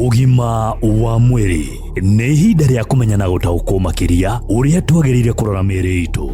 Ũgima wa mwĩrĩ nĩ ihinda rĩa kũmenya na gũtaũkwo makĩria ũrĩa twagĩrĩire kũrora mĩĩrĩ itũ.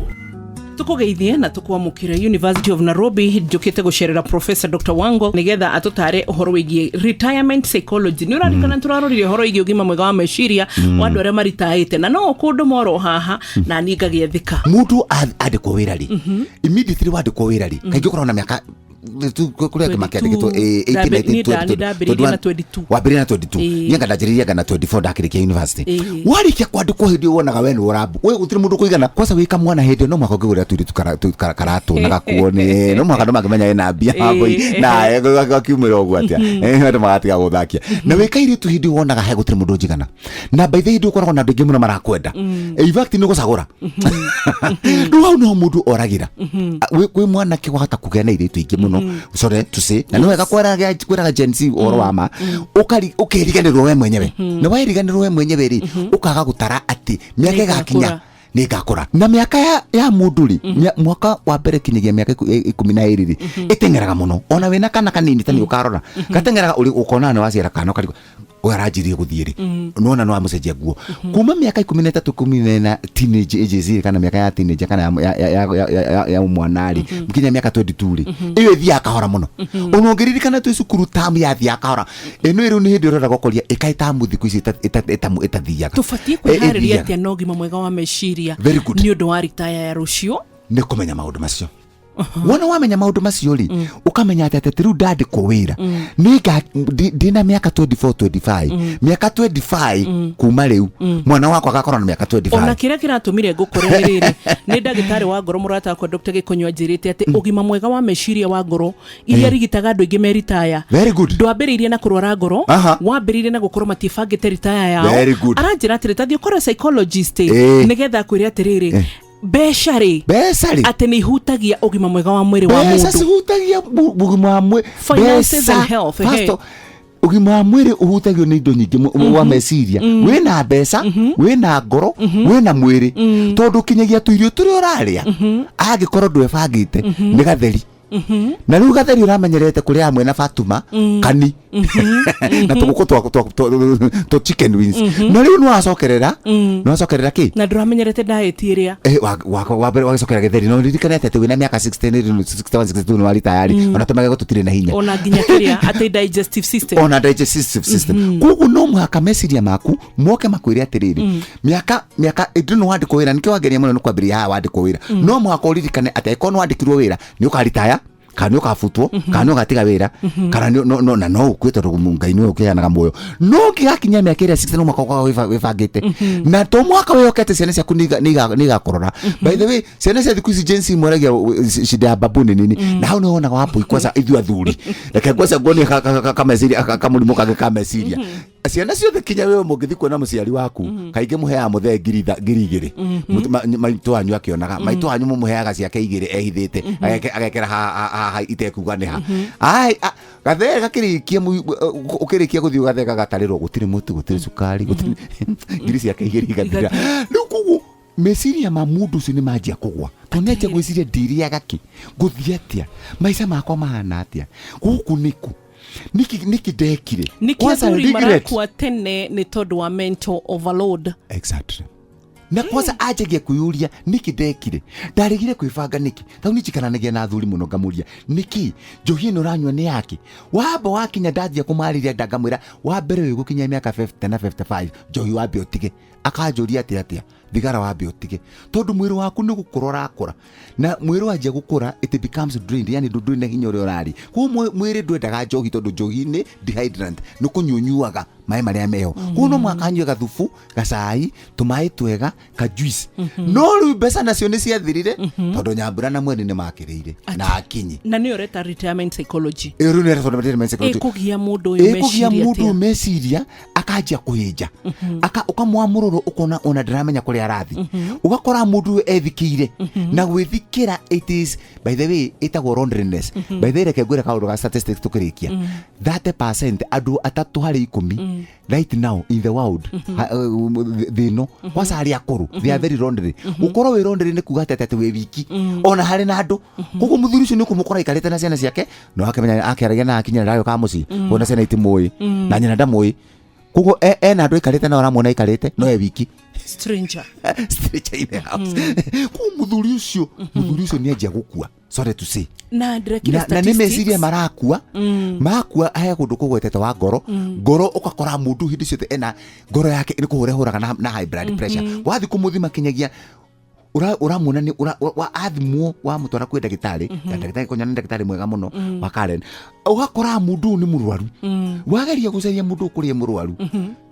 Tũkũgeithie na tũkwamũkĩre University of Nairobi. Njũkĩte gũcerera Professor Dr. Wango nĩgetha atũtare ũhoro wĩgiĩ retirement psychology. Nĩ ũrarikana tũrarorire ũhoro wĩgiĩ ũgima mwega wa meciria wa andũ arĩa maritaĩte, na no kũndũ moro haha na niĩ ngagĩethĩka. Mundu andĩkwo wĩra rĩ, immediately wandĩkwo wĩra rĩ, kaingĩ ũkoragwo na mĩaka kũrĩa angĩ makĩandĩkĩtwo. 22. Niĩ ndambĩrĩirie na 22. Wambĩrĩria na 22. Niĩ anga ndanjĩrĩria anga na 24 ndakĩrĩkia university. Warĩkia kwandĩkwo, hĩndĩ ĩyo wonaga we nĩ ũrambu we, gũtirĩ mũndũ kũigana. Kwanza wĩ kamwana, hĩndĩ ĩyo no mũhaka ũngĩgũrĩra tũirĩtu karatũ na gakuo, nĩ no mũhaka andũ mangĩmenya ĩna mbia. Na gakiumĩra ũguo atĩa? Andũ magatiga gũthakia. Na wĩ kairĩtu, hĩndĩ ĩyo wonaga he gũtirĩ mũndũ njigana, na by the way, hĩndĩ ĩyo ũkoragwo na andũ aingĩ mũno marakwenda. In fact, nĩ gũcagũra. Rĩu hau niho mũndũ oragĩra. Kwĩ mwanake wahota kũgĩa na airĩtu aingĩ mũno, sorry to say, na nĩ wega kwĩraga Gen Z ũhoro wa ma. Ũkeriganĩrwo we mwenyewe, na weriganĩrwo we mwenyewe rĩ, ũkaga gũtara atĩ mĩaka ĩgakinya nĩ ngakũra. Na mĩaka ya mũndũ rĩ, mwaka wa mbere kinyagia mĩaka 12 rĩ, ĩteng'eraga mũno. Ona wĩna kana kanini ta nĩ ũkarora gateng'eraga, ũrĩ ũkona nĩ waciara kana ũkarigwo ũyũ aranjirie gũthiĩ rĩ, nona no amũcenjia nguo. Kuma mĩaka 13, 14, teenage ages rĩ, kana mĩaka ya teenage, kana ya mwana rĩ, nginya mĩaka 22 rĩ, ĩyo ĩthiaga kahora mũno. Ona ũngĩririkana twĩ cukuru, tamu yathiaga kahora. Ĩno rĩu nĩ hĩndĩ ũrenda gũkoria ĩkaĩ tamu thikũ ici ĩtathiaga. Tũbatiĩ kwĩharĩria ĩthiaga. atĩa na ũgima mwega wa meciria Very good. nĩ ũndũ wa ritaya ya rũciũ? Nĩ kũmenya maũndũ macio. Wona wamenya maũndũ macio rĩ, ũkamenya atĩ rĩu ndandĩkwo wĩra ndĩna mĩaka 24, 25, mĩaka 25 kuma rĩu mwana wakwa agakorwo na mĩaka 25. Ona kĩrĩa kĩratũmire ngũkore nĩ rĩrĩ, nĩ ndagĩtarĩ wa ngoro mũrata wakwa Dr. Gĩkonyo anjĩrĩte atĩ ũgima mwega wa meciria wa ngoro iria rigitaga andũ aingĩ me ritaya Very good. ndwambĩrĩirie na kũrwara ngoro, wambĩrĩirie na gũkorwo matiĩbangĩte ritaya yao. Very good. Aranjĩra atĩrĩ, tathiĩ ũkore psychologist nĩgetha akwĩre atĩrĩrĩ, mbeca rĩ, Mbeca rĩ, atĩ nĩ ihutagia ũgima mwega wa mwĩrĩ wa mbeca mũndũ. Cihutagia ũgima wa mwĩrĩ. Finances and health, First ũgima wa mwĩrĩ ũhutagio nĩ indo nyingĩ wa meciria. Wĩna mbeca, wĩna ngoro, wĩna mwĩrĩ, tondũ kinyagia tũirio tũrĩa ũrarĩa, angĩkorwo ndwebangĩte nĩ gatheri. Na rĩu gatheri ũramenyerete kũrĩa hamwe na Fatuma kani na tũgũkũ twa chicken wings, na rĩu nĩ wacokerera kĩ? Na ndũramenyerete diet ĩrĩa. Wa mbere wagĩcokera gĩtheri. No ririkane atĩ wĩna mĩaka 60, 61, 62 nĩ wari tayari, ona tũmagego tũtirĩ na hinya. Ona nginya kĩrĩa atĩ digestive system. Ona digestive system. Koguo no mũhaka meciria maku moke makwĩre atĩrĩrĩ, mĩaka ĩndĩ nĩ wandĩkwo wĩra. Nĩkĩo wageria mũno nĩ kwambĩrĩria haha. Wandĩkwo wĩra, no mũhaka ũririkane atĩ angĩkorwo nĩ wandĩkirwo wĩra, nĩ ũkaritaya kana nĩ ũkabutwo kana nĩ ũgatiga wĩra kana na no ũkue, tondũ Ngai nĩwe ũkĩheanaga muoyo. No ũngĩgakinya mĩaka ĩrĩa 60, no mũhaka ũkorwo wĩbangĩte, na to mũhaka wĩhokete ciana ciaku nĩ igakũrora. By the way, ciana cia thikũ ici, Gen Z, moragia shida ya babu nĩ nini. Na hau nĩ wonaga wapui. Kwanza ithuĩ athuri, reke kwanza nguonie kameciria kamũrimũ kangĩ ka meciria. Ciana ciothe, kinya wewe, mũngĩthiĩ kuona mũciari waku, kaingĩ mũheaga mũthee 2,000. Maitũ wanyu akĩonaga, maitũ wanyu mũmũheaga ciake 2 ehithĩte, agekĩra haha itekuga nĩ ha. Ai, gathee gakĩrĩkia, ũkĩrĩkia gũthiĩ gathee gagatarĩrwo, gũtirĩ mũtu, gũtirĩ cukari, gũtirĩ, ngiri ciake 2 igathira. Rĩu koguo meciria ma mũndũ ũcio nĩ manjia kũgwa, tondũ nĩ anjia gwĩciria, ndĩrĩaga kĩ, ngũthiĩ atĩa, maica makwa mahana atĩa, gũkũ nĩkũ, nĩkĩ ndekire? Nĩkĩ Kwanza athuri regret. marakua tene nĩ tondũ wa mental overload? Exactly. Na kwanza anjagia kwĩyũria, nĩkĩ ndekire, ndaregire kwĩbanga nĩkĩ? Tau nĩ njikaranagia na athuri mũno, ngamũria, nĩkĩ njohi ĩno ũranyua nĩ yake? Wamba wakinya, ndanjia kũmarĩria nda, ngamwĩra, wa mbere wĩ gũkinya mĩaka 50 na 55, njohi wambe ũtige. Akanjũria, atĩ atĩa? Thigara wambe ũtige, tondũ mwĩrĩ waku nĩ gũkũra ũrakũra, na mwĩrĩ wanjia gũkũra, it becomes drained, yani ndũrĩ na hinya ũrĩa ũrarĩ. Koguo mwĩrĩ ndwendaga njohi, tondũ njohi nĩ dehydrant, nĩ kũnyunyuaga maĩ marĩa meho. Koguo no mũhaka anyue gathubu, gacai, tũmaĩ twega, ka juice. No rĩu mbeca nacio nĩ ciathirire, tondũ Nyambura na Mweni nĩ makĩrĩire na Akinyi. Na nĩyo ũreta retirement psychology? Ĩyo rĩu nĩ retirement psychology. Ĩkũgia mũndũ ũyũ Ĩkũgia meciria mũndũ atĩa? Meciria akanjia kũhĩnja. Ũkamwamũrũrũ, ũkona ona ndaramenya kũrĩa arathi. Ũgakora mũndũ ũyũ ethikĩire na gwĩthikĩra. It is, by the way, ĩtagwo loneliness. By the way, reke ngwĩre kaũndũ ga statistics tũkĩrĩkia. 30%, andũ 3 harĩ 10 right now in the world, thĩ ĩno, kwanza arĩa akũrũ, they are very lonely. Gũkorwo wĩ lonely nĩ kuga atĩ wĩ wiki ona harĩ na andũ. Koguo mũthuri ũcio nĩ ũkũmũkora aikarĩte na ciana ciake, no akĩmenya akĩaragia na akinya ndagĩũkaga mũciĩ, kuona ciana itimũĩ na nyina ndamũĩ. Koguo ena andũ aikarĩte na ũramwona aikarĩte no e wiki. Stranger. Stranger in the house. Koguo mũthuri ũcio nĩ anjia gũkua, sorry to say. Na ndĩrekire Na nĩ meciria marakua makua. He kũndũ kũgwetete wa ngoro. Ngoro ũgakora mũndũ hĩndĩ ciothe ena ngoro yake nĩ kũhũra ĩhũraga na high blood pressure. Wathiĩ kũmũthima kinyagia ũramuona nĩ athimwo, wamũtwara kwĩ ndagĩtarĩ, na ndagĩtarĩ kũnyona nĩ ndagĩtarĩ mwega mũno wa Karen, ũgakora mũndũ ũyũ nĩ mũrwaru. Wageria gũcaria mũndũ ũkũrĩa mũrwaru,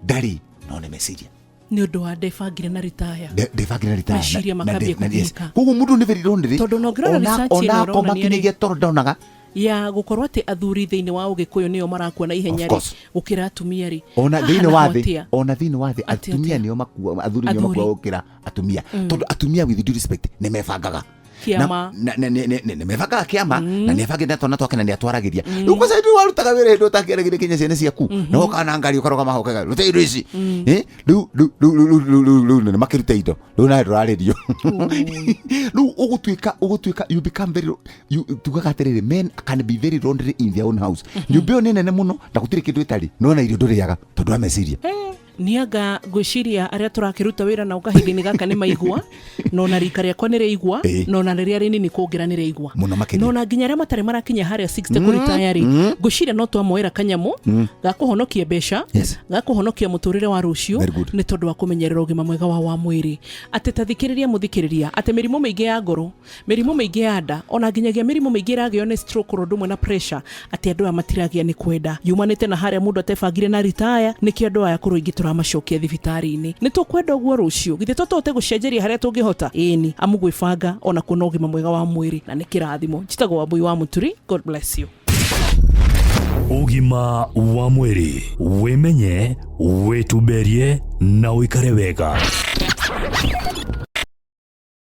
ndarĩ, no nĩ meciria. Nĩ ũndũ wa ndebangire na ritaya. Ndebangire ritaya. Meciria makambia kũgiĩka. Koguo mũndũ nĩ very lonely. Tondũ ona ũngĩrora research ĩno ona akoma ĩronania rĩ- kinyagia toro ndonaga. Ya gũkorwo atĩ athuri thĩinĩ wa ũgĩkũyũ nĩo marakua na ihenya Of rĩ course. gũkĩra atumia rĩ. Ona Haha thĩinĩ wa naho thĩ atĩa? ona thĩinĩ wa thĩ, Atĩa, atumia atĩa? nĩo makua, athuri nĩo Athuri. makua gũkĩra atumia, tondũ atumia, with due respect, nĩ mebangaga. Kĩama. Nĩ mebangaga kĩama na nĩ ebangĩte twana twake na nĩ atwaragĩria. Rĩu kwanza hĩndĩ warutaga wĩra, hĩndĩ ũtakĩaragĩria kinya ciana ciaku, na wokaga na ngari ũkarũgama hau ũkauga, "Ruta indo ici." Eh, rĩu rĩu rĩu rĩu rĩu rĩu rĩu nĩ makĩruta indo, rĩu nawe ndũrarĩrio. Rĩu ũgũtuĩka you become very, you, tugaga atĩrĩrĩ, men can be very lonely in their own house. Nyũmba ĩyo nĩ nene mũno na gũtirĩ kĩndũ ĩtarĩ, no na irio ndũrĩaga tondũ wa meciria. Nianga ngwĩciria arĩa tũrakĩruta wĩra nao kahinda-inĩ gaka nĩ maigua, na ona rika rĩakwa nĩ rĩaigua, na ona rĩrĩa rĩnini kũngĩra nĩ rĩaigua. Mũno makĩria. Na ona nginya arĩa matarĩ marakinya harĩa 60 kũritaya rĩ, ngwĩciria no twamoera kanyamũ ga kũhonokia mbeca, ga kũhonokia mũtũrĩre wa rũciũ. Very good. Nĩ tondũ wa kũmenyerera ũgima mwega wa mwĩrĩ, atĩ ta thikĩrĩria mũthikĩrĩria, atĩ mĩrimũ mĩingĩ ya ngoro, mĩrimũ mĩingĩ ya nda, ona nginyagia mĩrimũ mĩingĩ ĩragĩo nĩ stroke oro ũndũ ũmwe na pressure, atĩ andũ aya matiragĩa nĩ kwenda yumanĩte na harĩa mũndũ atebangire na ritaya. Nĩkĩo andũ aya kũrũ ingĩ tũramacokia thibitarĩ-inĩ. Nĩ tũkwenda ũguo rũciũ githĩ to tũhote gũcenjeria harĩa tũngĩhota? Ĩni, amu gwĩbanga ona kuona ũgima mwega wa mwĩrĩ na nĩ kĩrathimo. Njĩtagwo Wambui wa Mũturi. God bless you. Ũgima wa mwĩrĩ: wĩmenye, wĩtumberie na ũikare wega.